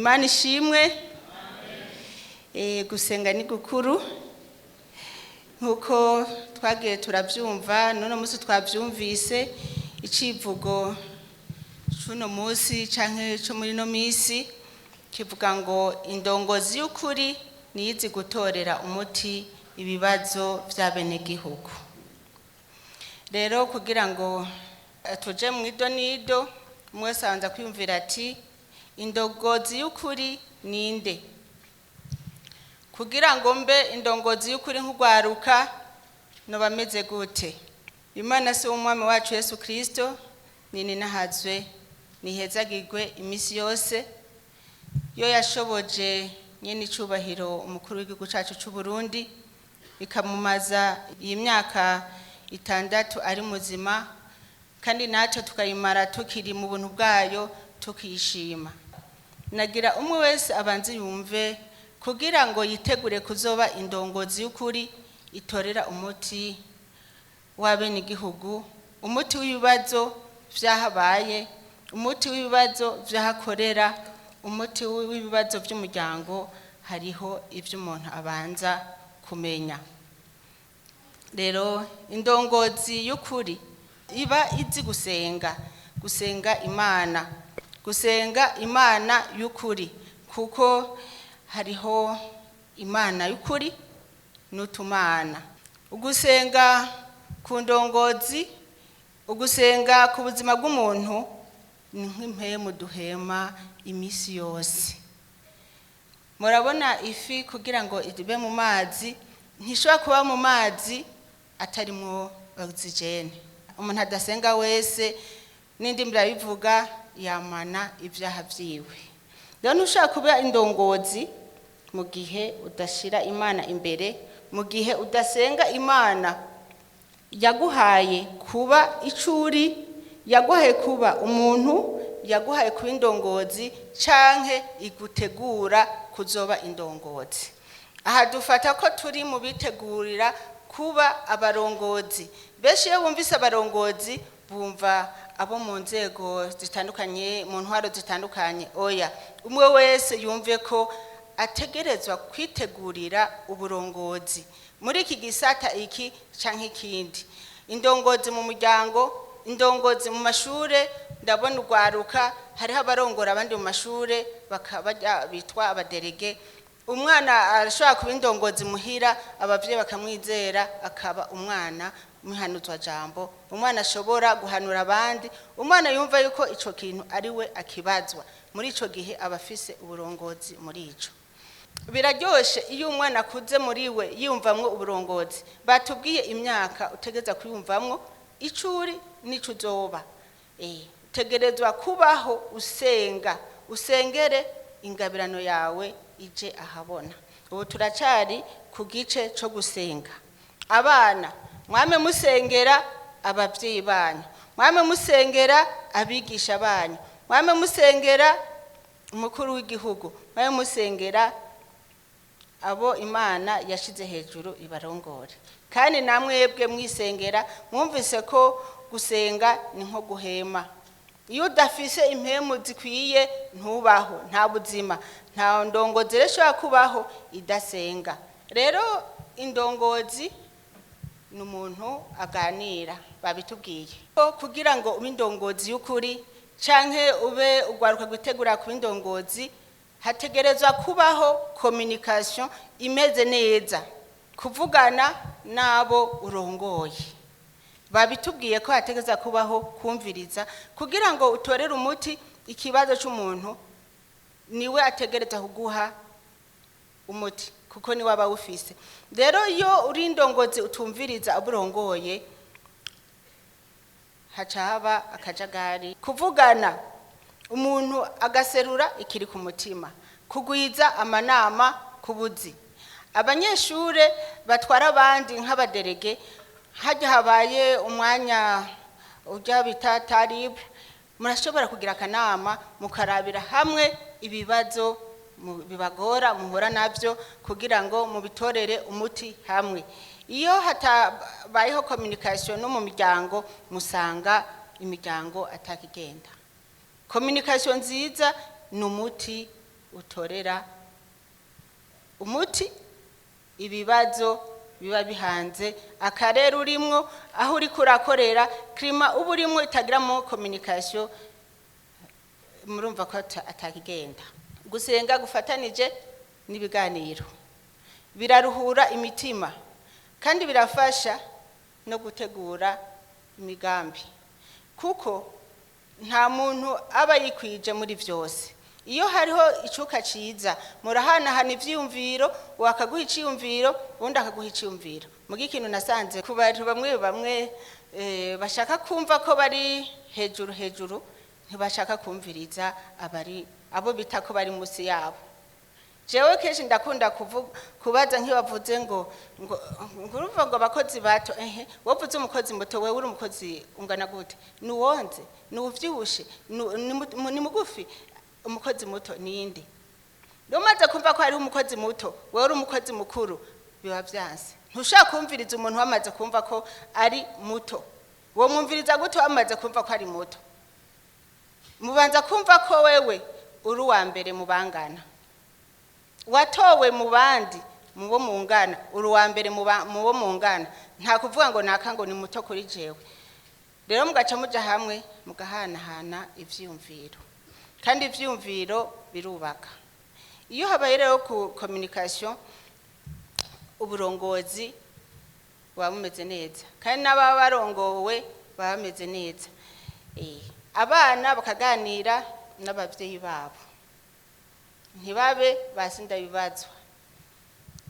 Imana ishimwe. Gusenga ni gukuru nk'uko twagiye turabyumva. N'uno munsi twabyumvise icivugo c'uno munsi canke co muri ino minsi kivuga ngo indongozi y'ukuri niyizi gutorera umuti ibibazo vy'abenegihugu. Rero kugira ngo tuje mu idonido, umwe wese abanza kwiyumvira ati: indongozi y'ukuri ninde? Kugira ngo mbe indongozi y'ukuri nk'ugwaruka, noba meze gute? Imana se w'umwami wacu Yesu Kristo nini nahazwe nihezagirwe iminsi yose, yo yashoboje nyene icubahiro umukuru w'igihugu cacu c'u Burundi, ikamumaza iyi myaka 6 ari muzima, kandi natwe tukayimara tukiri mu buntu bwayo, tukishima. Nagira umwe wese abanze yumve kugira ngo yitegure kuzoba indongozi y'ukuri itorera umuti w'abenegihugu, umuti w'ibibazo vyahabaye, umuti w'ibibazo vyahakorera, umuti w'ibibazo vy'umuryango. Hariho ivyo umuntu abanza kumenya. Rero indongozi y'ukuri iba izi gusenga, gusenga Imana, gusenga Imana y'ukuri, kuko hariho Imana y'ukuri n'utumana. Ugusenga ku ndongozi, ugusenga ku buzima bw'umuntu ni nk'impemu duhema iminsi yose. Murabona ifi, kugira ngo ibe mu mazi, ntishobora kuba mu mazi atarimwo oxygène. Umuntu adasenga wese, n'indimi irabivuga, yamana ibyaha vyiwe. Rero ntushobora kuba indongozi mu gihe udashira Imana imbere, mu gihe udasenga Imana yaguhaye kuba icuri, yaguhaye kuba umuntu, yaguhaye kuba indongozi canke igutegura kuzoba indongozi. Aha dufata ko turi mu bitegurira kuba abarongozi. Benshi iyo bumvise abarongozi bumva abo mu nzego zitandukanye, mu ntwaro zitandukanye. Oya, umwe wese yumve ko ategerezwa kwitegurira uburongozi muri iki gisata iki canke ikindi. Indongozi mu muryango, indongozi mu mashure. Ndabona urwaruka, hariho abarongora abandi mu mashure bakaba bitwa aba délégués. Umwana arashobora kuba indongozi muhira, abavyeyi bakamwizera, akaba umwana muhanuzwa jambo, umwana ashobora guhanura abandi, umwana yumva yuko ico kintu ari we akibazwa. Muri ico gihe aba afise uburongozi muri ico. Biraryoshe iyo umwana akuze muri we yiyumvamwo uburongozi. Batubwiye imyaka utegeza kwiyumvamwo icuri n'ico uzoba. Utegerezwa kubaho usenga, usengere ingabirano yawe ije ahabona. Ubu turacari ku gice co gusenga. Abana, mwame musengera abavyeyi banyu, mwame musengera abigisha banyu, mwame musengera umukuru w'igihugu, mwame musengera abo Imana yashize hejuru ibarongore. Kandi namwebwe mwisengera. Mwumvise ko gusenga ni nko guhema. Iyo udafise impemu zikwiye ntubaho, nta buzima, nta ndongozi rero ishobora kubaho idasenga. Rero indongozi ni umuntu aganira, babitubwiye ko kugira ngo ube indongozi y'ukuri canke ube ugwaruka gutegura kuba indongozi, hategerezwa kubaho communication imeze neza, kuvugana n'abo urongoye. Babitubwiye ko hategereza kubaho kumviriza kugira ngo utorere umuti ikibazo c'umuntu. Niwe ategereza kuguha umuti kuko niwe aba awufise. Rero iyo uri indongozi utumviriza abo urongoye, haca haba akajagari. Kuvugana, umuntu agaserura ikiri ku mutima, kugwiza amanama ku buzi. Abanyeshure batwara abandi nk'aba délégués, hajya habaye umwanya ujya bita taribu, murashobora kugira akanama mukarabira hamwe ibibazo bibagora muhura nabyo kugira ngo mubitorere umuti hamwe. Iyo hatabayeho communication no mu miryango, musanga imiryango atakigenda. Communication nziza ni umuti. utorera umuti ibibazo biba bihanze akarere urimwo, aho uriko urakorera. Climat uba urimwo itagiramo communication, murumva ko atakigenda. Gusenga gufatanije n'ibiganiro biraruhura imitima kandi birafasha no gutegura imigambi, kuko nta muntu aba yikwije muri byose. Iyo hariho icuka ciza, murahanahana ivyiyumviro, wakaguha iciyumviro, uwundi akaguha iciyumviro. Muga ikintu nasanze ku bantu bamwe bamwe, bashaka kumva ko bari hejuru hejuru, ntibashaka kumviriza abari abo bita ko bari munsi yabo. Jewe kenshi ndakunda kubaza nk'ibavuze ngo urumva ngo abakozi bato, ehe, wovuze umukozi muto, wewe uri umukozi ungana gute? Ni uwonze? Ni uvyibushe? Ni mugufi? Umukozi muto ninde? Rero umaze kumva ko hariho umukozi muto, wewe uri umukozi mukuru, biba vyanse. Ntushobora kumviriza umuntu wamaze kumva ko ari muto. Womwumviriza gute wamaze kumva ko ari muto? Mubanza kumva ko wewe uri uwa mbere mu bangana, watowe mu bandi mu bo mungana, uri uwa mbere mu bo mungana. Nta kuvuga ngo naka ngo ni muto kuri jewe. Rero mugaca muja hamwe, mugahanahana ivyiyumviro, kandi ivyiyumviro birubaka. Iyo habaye rero ku communication, uburongozi buba bumeze neza kandi n'ababa barongowe baba bameze neza. Abana bakaganira n'abavyeyi babo, ntibabe basindabibazwa.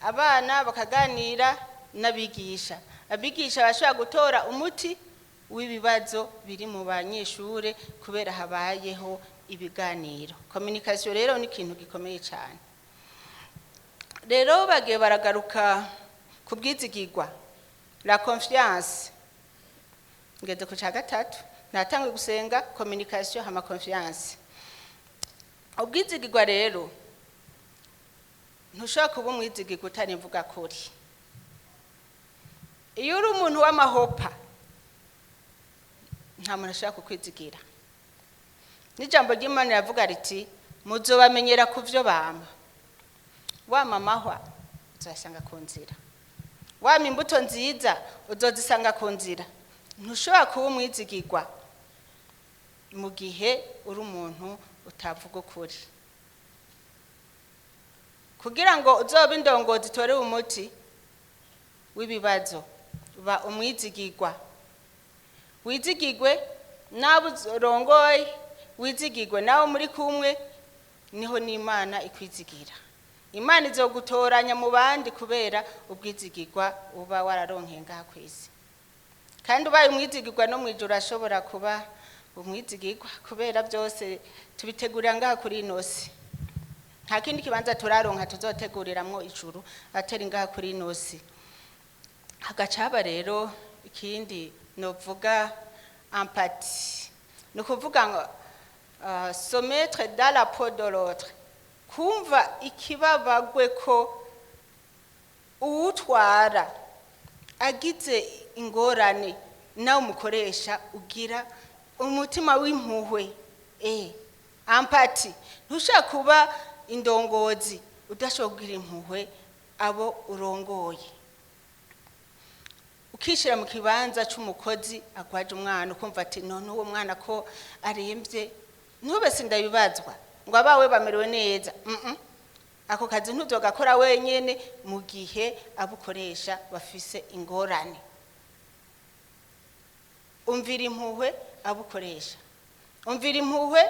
Abana bakaganira n'abigisha, abigisha bashobora gutora umuti w'ibibazo biri mu banyeshure kubera habayeho ibiganiro. Communication rero ni ikintu gikomeye cyane. Rero bagiye baragaruka ku bwizigirwa, la confiance. Ngeze ku cya gatatu, natangwe gusenga, communication, hama confiance. Ubwizigirwa rero, ntushobora kuba umwizigirwa utari imvuga kuri. Iyo uri umuntu w'amahopa, nta muntu ashobora kukwizigira. N'ijambo ry'Imana riravuga riti: "Muzobamenyera ku byo bama." Wama amahwa, uzasanga ku nzira. Wama imbuto nziza, uzozisanga ku nzira. Ntushobora kuba umwizigirwa mu gihe uri umuntu utavuga ukuri. Kugira ngo uzobe indongozi itorewe umuti w'ibibazo, ba umwizigirwa, wizigirwe n'abo urongoye, wizigirwe nawe muri kumwe, niho n'Imana ikwizigira. Imana izogutoranya mu bandi kubera ubwizigirwa uba wararonkeye ngaha ku isi. Kandi ubaye umwizigirwa, no mu ijuru ashobora kuba umwizigirwa, kubera byose tubitegurira ngaha kuri ino si. Nta kindi kibanza turaronka tuzoteguriramwo ijuru atari ngaha kuri ino si. Hagaca haba rero ikindi novuga, empathie. Ni ukuvuga ngo se mettre dans la peau de l'autre, kumva ikibabagwe ko uwutwara agize ingorane, nawe umukoresha ugira umutima w'impuhwe. Empathie. Ntushaka kuba indongozi udashobora kugira impuhwe abo urongoye, ukishyira mu kibanza c'umukozi agwaje umwana, ukumva ati: "None uwo mwana ko arembye?" Ntube sindabibazwa ngo abawe bamerewe neza. Ako kazi ntuzogakora wenyene mu gihe abo ukoresha bafise ingorane. Umvira impuhwe abo ukoresha, umvira impuhwe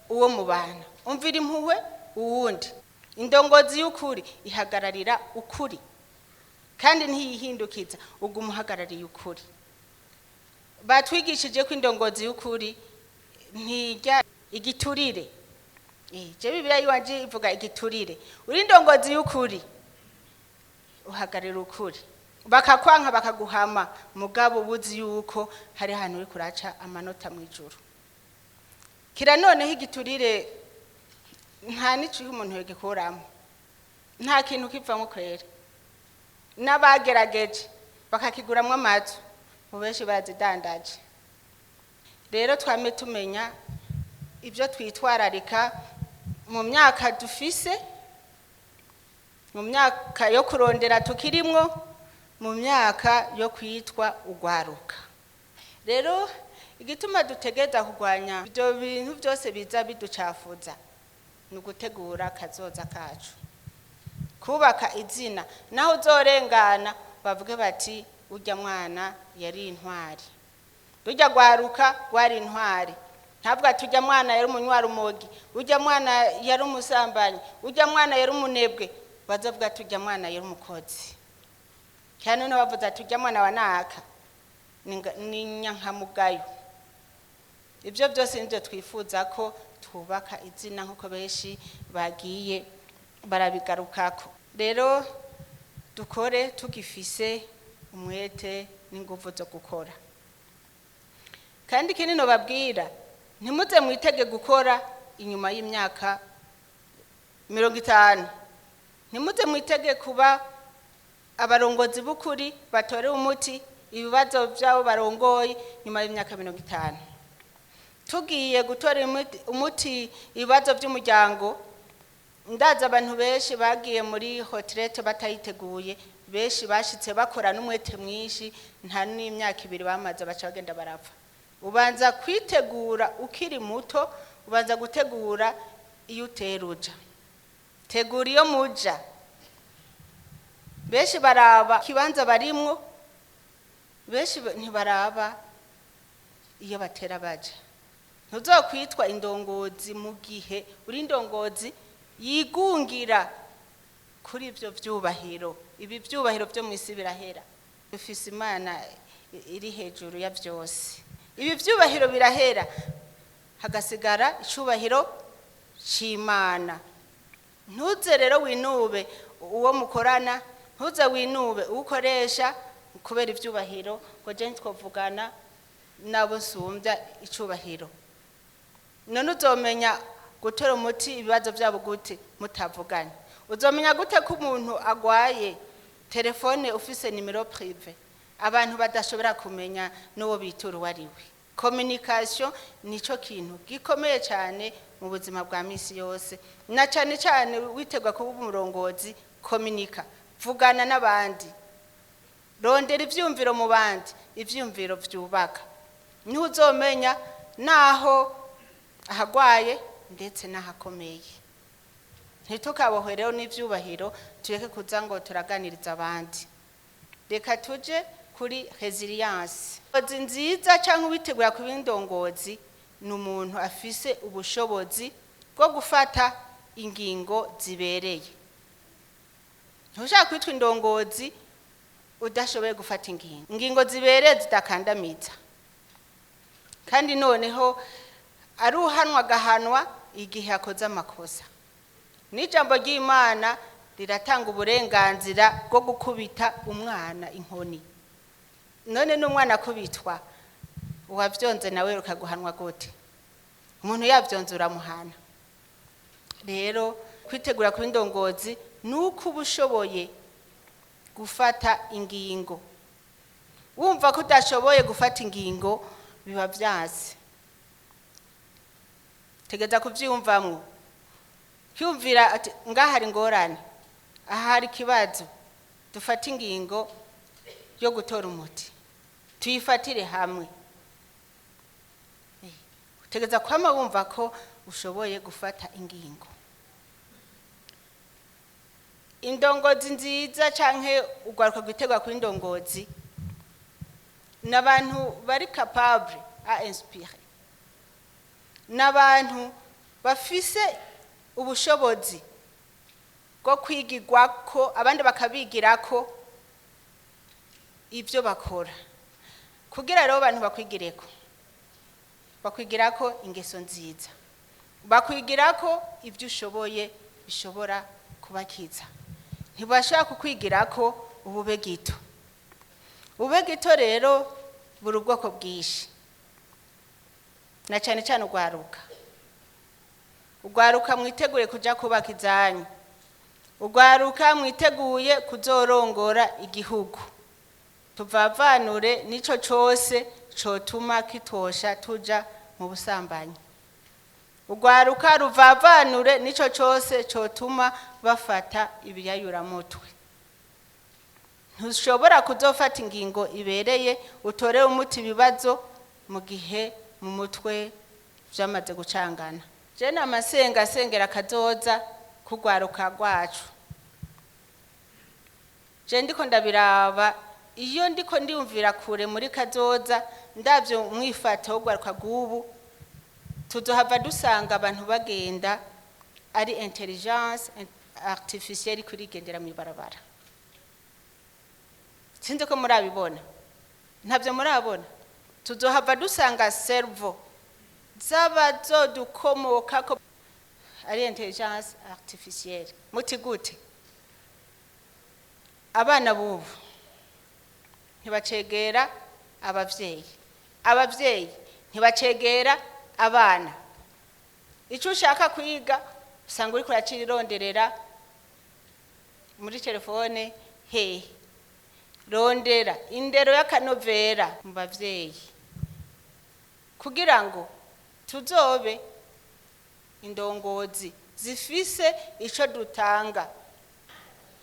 uwo mubana, umvira impuhwe uwundi. Indongozi y'ukuri ihagararira ukuri kandi ntiyihindukiza, uguma uhagarariye ukuri. Batwigishije ko indongozi y'ukuri ntirya igiturire. Je Bibiliya yiwanje ivuga igiturire. Uri indongozi y'ukuri, uhagararira ukuri, bakakwanka, bakaguhama, mugabo ubuzi yuko hari ahantu uri kuraca amanota mu ijuru. Kira noneho igiturire nta n'iciho umuntu yogikuramo, nta kintu kivamo kwera. N'abagerageje bakakiguramwo amazu mu benshi bazidandaje. Rero twame tumenya ibyo twitwararika. Mu myaka dufise, mu myaka yo kurondera tukirimwo, mu myaka yo kwitwa ugwaruka. Rero igituma dutegereza kurwanya ibyo bintu byose biza biducafuza ni ugutegura kazoza kacu, kubaka izina, naho uzorengana bavuge bati: "Urya mwana yari intwari, rujya rwaruka rwari intwari." Ntabwo ati: "Urya mwana yari umunywarumogi, urya mwana yari umusambanyi, urya mwana yari umunebwe." Bazavuga ati: "Urya mwana yari umukozi." Cyane noneho bavuze ati: "Urya mwana wa naka ni nyankamugayo." Ibyo byose nibyo twifuza, ko twubaka izina nk'uko benshi bagiye barabigarukako. Rero dukore tugifise umwete n'ingufu zo gukora. Kandi ikindi nobabwira, ntimuze mwitege gukora inyuma y'imyaka 50. Ntimuze mwitege kuba abarongozi b'ukuri batorewe umuti ibibazo by'abo barongoye nyuma y'imyaka 50. Tugiye gutora umuti ibibazo by'umuryango, ndaza abantu benshi bagiye muri retraite batayiteguye. Benshi bashitse bakora n'umwete mwinshi, nta n'imyaka 2 bamaze baca bagenda barapfa. Ubanza kwitegura ukiri muto, ubanza gutegura iyo utera uja, tegura iyo muja. Benshi baraba ikibanza barimwo, benshi ntibaraba iyo batera baja. Ntuzokwitwa indongozi mu gihe uri indongozi yigungira kuri ibyo byubahiro. Ibi byubahiro byo mu isi birahera. Dufise Imana iri hejuru ya byose. Ibi byubahiro birahera, hagasigara icyubahiro cy'Imana. Ntuze rero winube uwo mukorana, ntuze winube uwo ukoresha kubera ibyubahiro, ngo je twavugana nabo nsumbya icyubahiro. None uzomenya gutora umuti ibibazo byabo gute mutavuganye? Uzomenya gute ko umuntu agwaye telefone ufise numéro privé abantu badashobora kumenya n'uwo bitura uwo ari we? Communication nico kintu gikomeye cyane mu buzima bwa misi yose, na cyane cyane witegwa kuba umurongozi. Communica, vugana n'abandi, rondera ivyumviro mu bandi, ivyumviro vyubaka. Niho uzomenya naho ahagwaye ndetse n'ahakomeye. Ntitukabohwe rero n'ivyubahiro, tureke kuza ngo turaganiriza abandi. Reka tuje kuri résilience. Indongozi nziza cyangwa uwitegura kuba indongozi ni umuntu afise ubushobozi bwo gufata ingingo zibereye. Ntushaka kwitwa indongozi udashoboye gufata ingingo zibereye, zidakandamiza, kandi noneho ari uhanwa agahanwa igihe akoze amakosa. N'ijambo ry'Imana riratanga uburenganzira bwo gukubita umwana inkoni. None n'umwana akubitwa, uwavyonze nawe ukaguhanwa gute? Umuntu yavyonze uramuhana. Rero kwitegura kuba indongozi ni uko uba ushoboye gufata ingingo. Wumva ko udashoboye gufata ingingo, biba vyanse. Tegeza kuvyiyumvamwo, kwiyumvira ati: "Ngaha hari ingorane, aha hari ikibazo, dufate ingingo yo gutora umuti, tuyifatire hamwe." Utegeza kwama wumva ko ushoboye gufata ingingo. Indongozi nziza canke urwaruka rwitegwa kuri indongozi ni abantu bari capable à inspirer, ni abantu bafise ubushobozi bwo kwigirwako, abandi bakabigirako ibyo bakora. Kugira rero abantu bakwigireko, bakwigirako ingeso nziza, bakwigirako ibyo ushoboye bishobora kubakiza. Ntibashobora kukwigirako ubube gito. Ubube gito rero buri ubwoko bwinshi, na cyane cyane urwaruka. Urwaruka mwitegure kuja kubaka izanyu, urwaruka mwiteguye kuzorongora igihugu. Tuvavanure n'ico cose cotuma kitosha tuja mu busambanyi. Urwaruka ruvavanure n'ico cose cotuma bafata ibiyayuramutwe. Ntushobora kuzofata ingingo ibereye utore umuti ibibazo mu gihe mu mutwe vyamaze gucangana. Je namasenga asengera kazoza kugwaruka rwacu. Je ndiko ndabiraba, iyo ndiko ndiyumvira kure muri kazoza, ndavyo umwifato w'urwaruka rw'ubu, tuzohava dusanga abantu bagenda ari intelligence artificielle iriko irigendera mw'ibarabara. Sinzi ko murabibona, ntabyo murabona. Tuzohava dusanga cerveau z'abazodukomokako ari intelligence artificielle. Muti gute? Abana bubu ntibacegera abavyeyi, abavyeyi ntibacegera abana. Ico ushaka kwiga usanga uriko uracironderera muri telefone hehe. Rondera indero y'akanovera mu bavyeyi kugira ngo tuzobe indongozi zifise ico dutanga.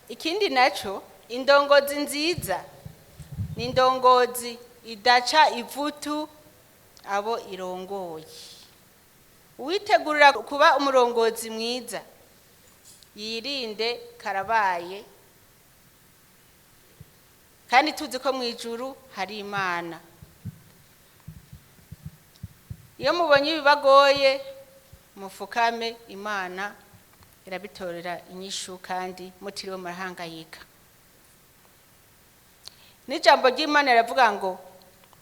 Ikindi naco, indongozi nziza ni indongozi idaca ivutu abo irongoye. Uwitegurira kuba umurongozi mwiza yirinde karabaye, kandi tuzi ko mu ijuru hari Imana. Iyo mubonye ibibagoye mufukame, Imana irabitorera inyishu kandi mutiriwe murahangayika. N'ijambo ry'Imana riravuga ngo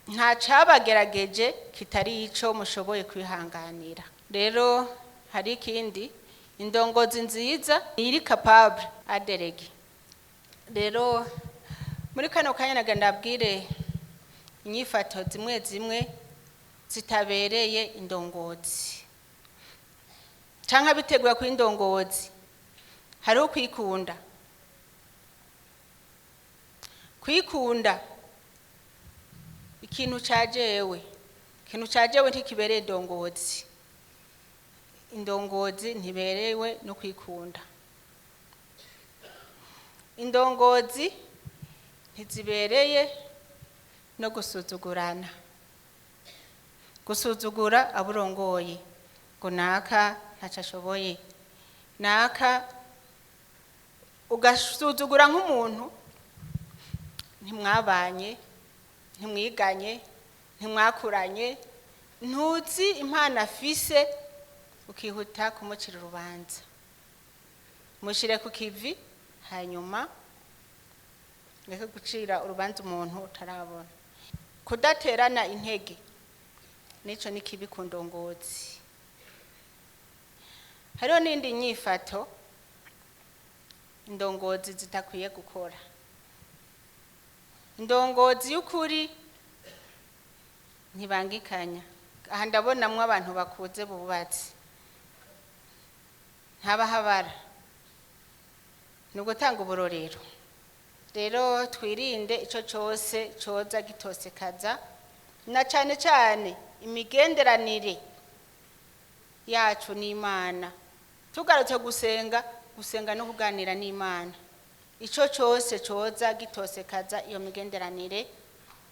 nta cabagerageje kitari ico mushoboye kwihanganira. Rero hari ikindi, indongozi nziza iri capable à déléguer. Rero muri kano kanya nagira ndabwire inyifato zimwe zimwe zitabereye indongozi canke abitegura kuba indongozi. Hariho kwikunda. Kwikunda ikintu ca jewe, ikintu ca jewe ntikibereye indongozi. Indongozi ntiberewe no kwikunda. Indongozi ntizibereye no gusuzugurana, gusuzugura aburongoye ngo naka ntaco ashoboye, naka, ugasuzugura nk'umuntu ntimwabanye, ntimwiganye, ntimwakuranye, ntuzi impano afise, ukihuta kumucira urubanza. Mushire ku kivi, hanyuma reke gucira urubanza umuntu utarabona. Kudaterana intege nico ni kibi ku ndongozi. Hariho n'indi nyifato indongozi zitakwiye gukora. Indongozi y'ukuri ntibangikanya. Aha ndabonamwo abantu bakuze bubatse, ntabahabara, ni ugutanga uburorero. Rero twirinde ico cose coza gitosekaza, na cane cane imigenderanire yacu n'Imana. Tugarutse gusenga, gusenga no kuganira n'Imana, ico cose coza gitosekaza iyo migenderanire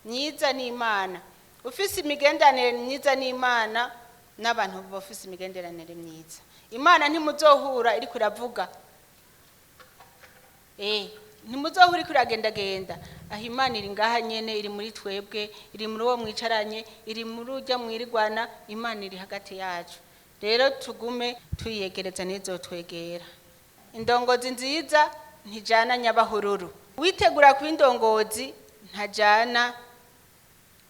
myiza n'Imana. Ufise imigenderanire myiza n'Imana, n'abantu bafise imigenderanire myiza. Imana ntimuzohura iriko iravuga, ntimuzohura iriko iragendagenda. Aho Imana iri ngaha nyene, iri muri twebwe, iri muri uwo mwicaranye, iri muri urya mwirigwana, Imana iri hagati yacu. Rero tugume tuyiyegereza ntizotwegera. Indongozi nziza ntijana nyabahururu. Witegura kuba indongozi ntajana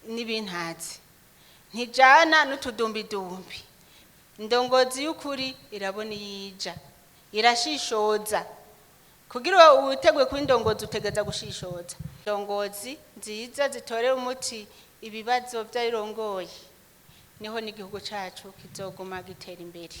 n'ibintazi, ntijana n'utudumbidumbi. Indongozi y'ukuri irabona iyija, irashishoza. Kugira witeguye kuba indongozi utegereza gushishoza. Indongozi nziza zitorera umuti ibibazo vy'ayirongoye, niho n'igihugu cacu kizoguma gitera imbere.